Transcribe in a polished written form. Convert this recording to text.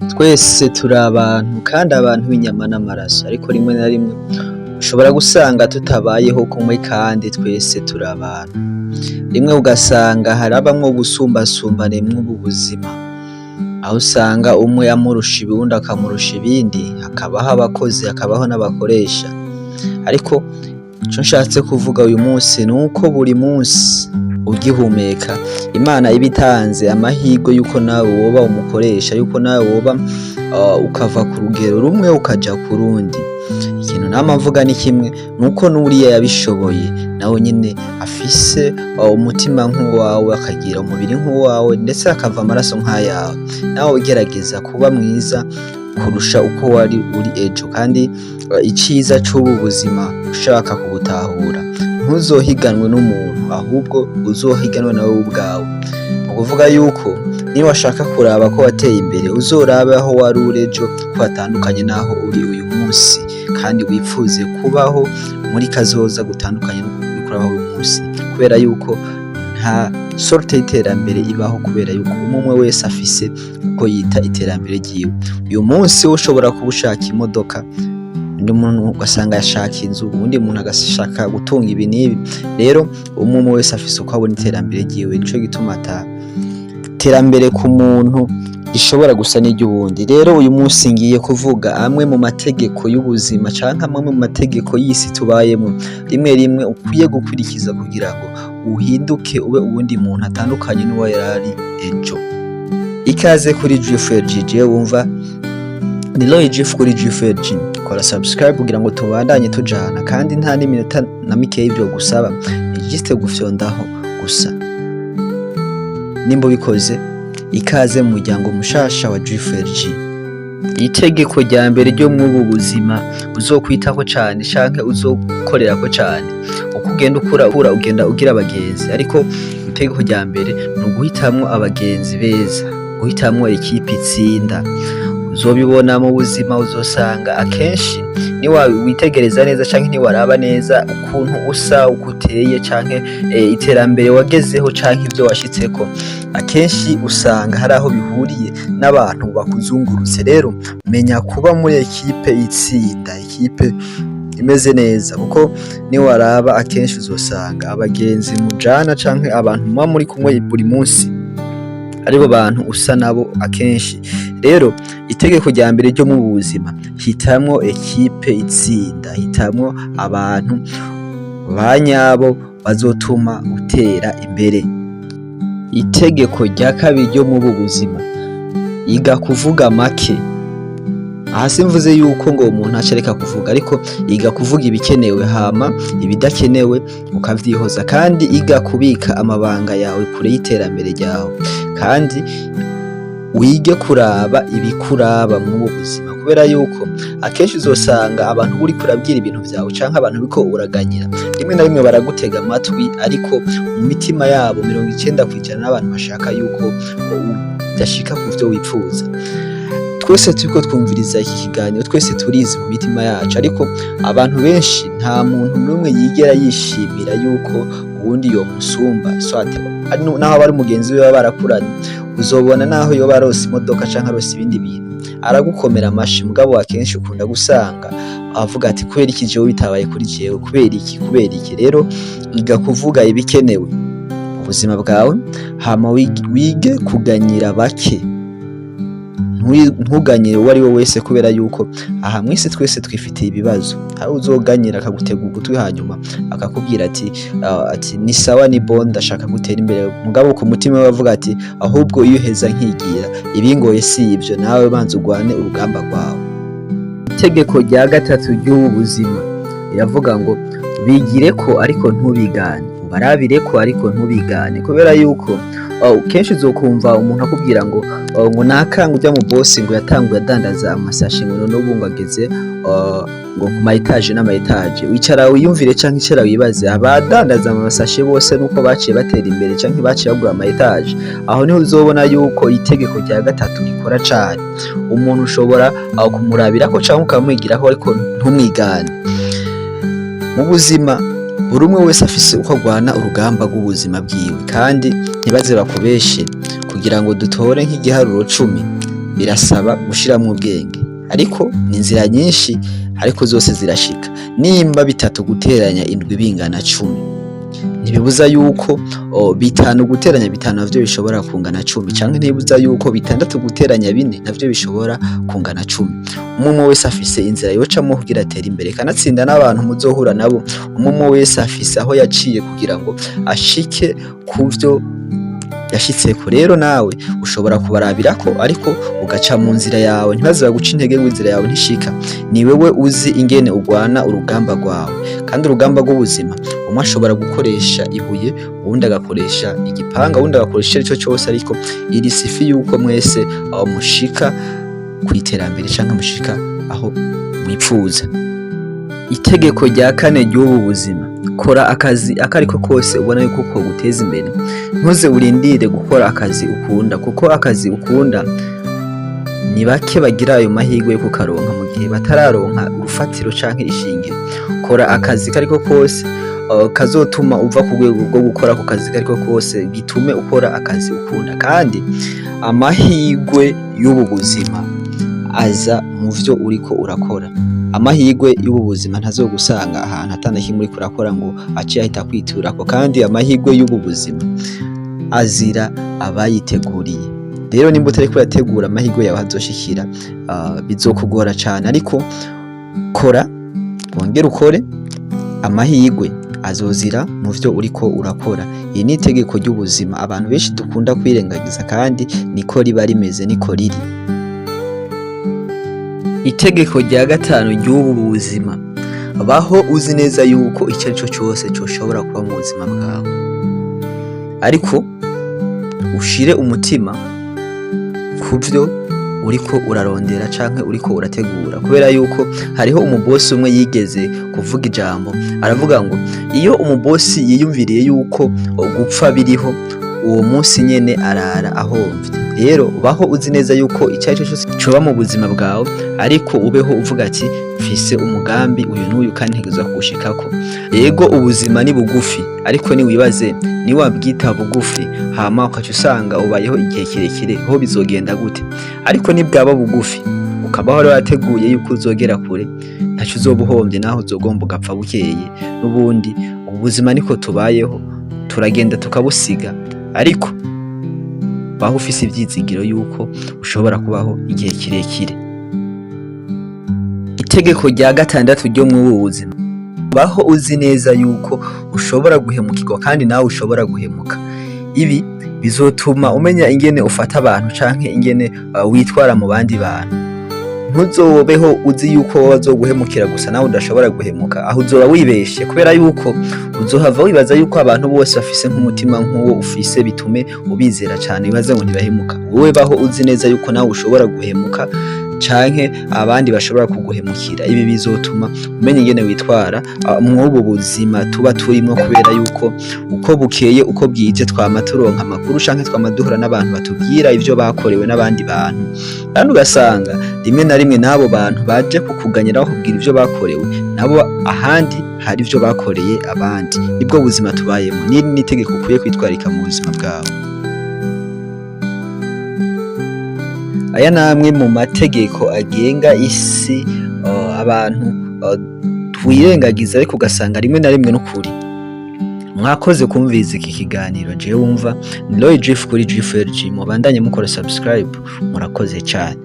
Twese turi abantu kandi abantu b'inyama n'amaraso, ariko rimwe na rimwe ushobora gusanga tutabayeho kumwe kandi twese turi abantu. Rimwe ugasanga harabamwo ubusumbasumbane mw'ubu buzima, aho usanga umwe amurusha uwundi akamurusha ibindi, hakabaho abakozi hakabaho n'abakoresha. Ariko ico nshatse kuvuga uyu munsi nuko buri munsi ugihumeka Imana iba itanze amahirwe yuko nawe woba umukoresha, yuko nawe woba ukava ku rugero rumwe ukaja ku rundi. Ikintu nama mvuga ni kimwe, nuko n'uriya yabishoboye nawe nyene afise umutima nk'uwawe, akagira umubiri nk'uwawe, ndetse akava amaraso nk'ayawe. Nawe ugerageza kuba mwiza kurusha uko wari uri ejo. Kandi iciza c'ubu buzima ushaka kubutahura, ntuzohiganwe n'umuntu, ahubwo uzohiganwe nawe ubwawe. Ni ukuvuga yuko niba washaka kuraba ko wateye imbere, uzorabe aho wari uri ejo ko hatandukanye n'aho uri uyu munsi, kandi wipfuze kubaho muri kazoza gutandukanye n'uko uriko urabaho uyu munsi, kubera yuko nta sorte y'iterambere ibaho, kubera yuko umwe umwe wese afise uko yita iterambere ryiwe. Uyu munsi ushobora kuba ushaka imodoka, undi muntu ugasanga yashaka inzu, uwundi muntu agashaka gutunga ibi n'ibi. Rero umwe umwe wese afise uko abona iterambere ryiwe, nico gituma ata terambere ku muntu rishobora gusa n'iry'uwundi. Rero uyu munsi ngiye kuvuga amwe mu mategeko y'ubuzima canke amwe mu mategeko y'isi tubayemo, rimwe rimwe ukwiye gukurikiza kugira ngo uhinduke ube uwundi muntu atandukanye n'uwo yarari ejo. Ikaze kuri GFG, jewe wumva ni Roy Jeff kuri GFG. Kora subscribe kugira ngo tubandanye tujana, kandi nta n'iminota na mikeyi vyo gusaba, ni juste gufyondaho gusa. Nimba ubikoze, ikaze mu muryango mushasha wa GFG. Itegeko rya mbere ryo mw'ubu buzima uzokwitaho cane canke uzokorerako cane, uko ugenda ukura ukura ugenda ugira abagenzi, ariko itegeko rya mbere ni uguhitamwo abagenzi beza, guhitamwo ikipe itsinda. Uzobibona mu buzima, uzosanga akenshi niwa witegereza neza canke ntiwaraba neza ukuntu usa, uko uteye, canke iterambere wagezeho canke ivyo washitseko, akenshi usanga hari aho bihuriye n'abantu bakuzungurutse. Rero menya kuba muri ekipe itsinda, ekipe imeze neza, kuko niwaraba akenshi uzosanga abagenzi mujana canke abantu muba muri kumwe buri munsi aribo bantu usa nabo akenshi. Rero itegeko rya mbere ryo mu buzima: hitamwo ekipe itsinda, hitamwo abantu ba nyabo bazotuma utera imbere. Itegeko rya kabiri ryo mu buzima: iga kuvuga make. Aha simvuze yuko ngo umuntu aca kuvuga, ariko iga kuvuga ibikenewe, hama ibidakenewe ukavyihoza. Kandi iga kubika amabanga yawe kure y'iterambere ryawe, kandi wige kuraba ibikuraba mw'ubu buzima, kubera yuko akenshi uzosanga abantu uriko urabwira ibintu vyawe canke abantu uriko uraganyira, rimwe na rimwe baragutega amatwi, ariko mu mitima yabo 90% n'abantu bashaka yuko udashika ku vyo wipfuza. Twese turiko twumviriza iki kiganiro, twese turizi mu mitima yacu, ariko abantu benshi nta muntu n'umwe yigera yishimira yuko uwundi yomusumba, soit naho aba ari umugenzi wiwe baba barakuranye. Uzobona naho yoba aronse imodoka canke aronse ibindi bintu, aragukomera amashi, mugabo akenshi ukunda gusanga avuga ati: "Kubera iki jewe bitabaye kuri jewe? Kubera iki? Kubera iki?" Rero iga kuvuga ibikenewe mu buzima bwawe, hama wige kuganyira bake. Ntuganyire uwo ari we wese, kubera yuko aha mwisi twese twifitiye ibibazo. Hari uzoganyira akagutega ugutwi, hanyuma akakubwira ati "Ni sawa, ni bon, ndashaka gutera imbere", mugabo ku mutima we avuga ati: "Ahubwo iyo uheza nkigira ibingoye." Si ivyo, nawe banza urwane urugamba rwawe. Itegeko rya gatatu ry'ubu buzima riravuga ngo bigire ko ariko ntubigane, ubarabire ko ariko ntubigane, kubera yuko kenshi uzokumva umuntu akubwira ngo naka, ngo ujya mu bosi, ngo yatanguye adandaza amasashe, ngo none ubu ngo ageze ngo ku ma étages n'ama étages. Wicara wiyumvire canke icara wibaze: abadandaza amasashe bose nuko baciye batera imbere canke baciye bagura ama étages? Aho niho uzobona yuko itegeko rya gatatu rikora cane. Umuntu ushobora kumurabirako canke ukamwigirako, ariko ntumwigane. Mu buzima buri umwe wese afise uko agwana urugamba rw'ubuzima bwiwe, kandi ntibaze bakubeshe. Kugira ngo dutore nk'igiharuro 10. Birasaba gushiramwo ubwenge, ariko ni inzira nyinshi, ariko zose zirashika. Nimba bitatu guteranya indwi bingana 10, ntibibuza yuko bitanu guteranya bitanu navyo bishobora kungana 10, canke ntibibuza yuko bitandatu guteranya bine navyo bishobora kungana 10. Umwe umwe wese afise inzira yocamwo kugira atere imbere. Kanatsinda n'abantu muzohura nabo, umwe umwe wese afise aho yaciye kugira ngo ashike kuvyo yashitseko. Rero nawe ushobora kubarabirako, ariko ugaca mu nzira yawe. Ntibaze baguca intege ngo inzira yawe ntishika. Ni wewe uzi ingene urwana urugamba rwawe. Kandi urugamba rw'ubuzima, umwe ashobora gukoresha ibuye, uwundi agakoresha igipanga, uwundi agakoresha icyo cyose, ariko iri sifi yuko mwese aho mushika kw'iterambere canke mushika aho mwipfuza. Itegeko rya kane ry'ubu buzima: kora akazi akariko kose ubona yuko koguteza imbere. Ntuze urindire gukora akazi ukunda, kuko akazi ukunda ni bake bagira ayo mahirwe yo kukaronka mu gihe batararonka urufatiro canke ishingiro. Kora akazi kariko kose kazotuma uva ku rwego rwo gukora ako kazi kariko kose, bitume ukora akazi ukunda. Kandi amahirwe y'ubu buzima aza mu vyo uriko urakora. Amahirwe y'ubu buzima ntazogusanga ahantu atana kimwe uriko urakora ngo aciye ahita akwiturako. Kandi amahirwe y'ubu buzima azira abayiteguriye. Rero nimba utariko urategura amahirwe yawe azoshikira, bizokugora cane. Ariko kora, wongere ukore, amahirwe azozira mu vyo uriko urakora. Iri ni itegeko ry'ubuzima abantu benshi dukunda kwirengagiza, kandi niko riba rimeze, niko riri. Itegeko rya gatanu ry'ubu buzima: baho uzi neza yuko icyo ari cyo cyose coshobora kuba mu buzima bwawe, ariko ushire umutima ku vyo uriko urarondera canke uriko urategura. Kubera yuko hariho umubosi umwe yigeze kuvuga ijambo, aravuga ngo iyo umubosi yiyumviriye yuko gupfa biriho, uwo munsi nyene arara ahomvye. Rero baho uzi neza yuko icyo ari cyo cyose coba mu buzima bwawe, ariko ubeho uvuga ati: "Mfise umugambi uyu n'uyu kandi ntegerezwa kuwushikako." Yego, ubuzima ni bugufi, ariko niwibaze niwabwita bugufi, hama ukaca usanga ubayeho igihe kirekire, ho bizogenda gute? Ariko nibwaba bugufi ukabaho warateguye yuko uzogera kure, ntaco uzoba uhombye naho uzogomba ugapfa bukeye. N'ubundi ubuzima niko tubayeho, turagenda tukabusiga. Ariko baho ufise ivyizigiro yuko ushobora kubaho igihe kirekire. Itegeko rya gatandatu ryo mw'ubu buzima: baho uzi neza yuko ushobora guhemukirwa kandi nawe ushobora guhemuka. Ibi bizotuma umenya ingene ufata abantu canke ingene witwara mu bandi bantu. Ntuzobeho uzi yuko wowe bazoguhemukira gusa, nawe udashobora guhemuka. Aho uzoba wibeshe, kubera yuko uzohava wibaza yuko abantu bose bafise nk'umutima nk'uwo ufise, bitume ubizera cane, wibaze ngo ntibahemuka. Wowe baho uzi neza yuko nawe ushobora guhemuka canke abandi bashobora kuguhemukira. Ibi bizotuma umenya ingene witwara mw'ubu buzima tuba turimwo, kubera yuko uko bukeye uko bwije twama turonka amakuru canke twama duhura n'abantu batubwira ivyo bakorewe n'abandi bantu. Kandi ugasanga rimwe na rimwe n'abo bantu baje kukuganyira bakubwira ivyo bakorewe, nabo ahandi hari ivyo bakoreye abandi. Nibwo buzima tubayemo. N'iri ni itegeko ukwiye kwitwarika mu buzima bwawe. Aya namwe mu mategeko agenga isi abantu twirengagiza, ariko ugasanga rimwe na rimwe n'ukuri. Mwakoze kumviriza iki kiganiro. Jewe wumva ni Roy Jeff kuri G4G. Mubandanye mukora subscribe. Murakoze cyane.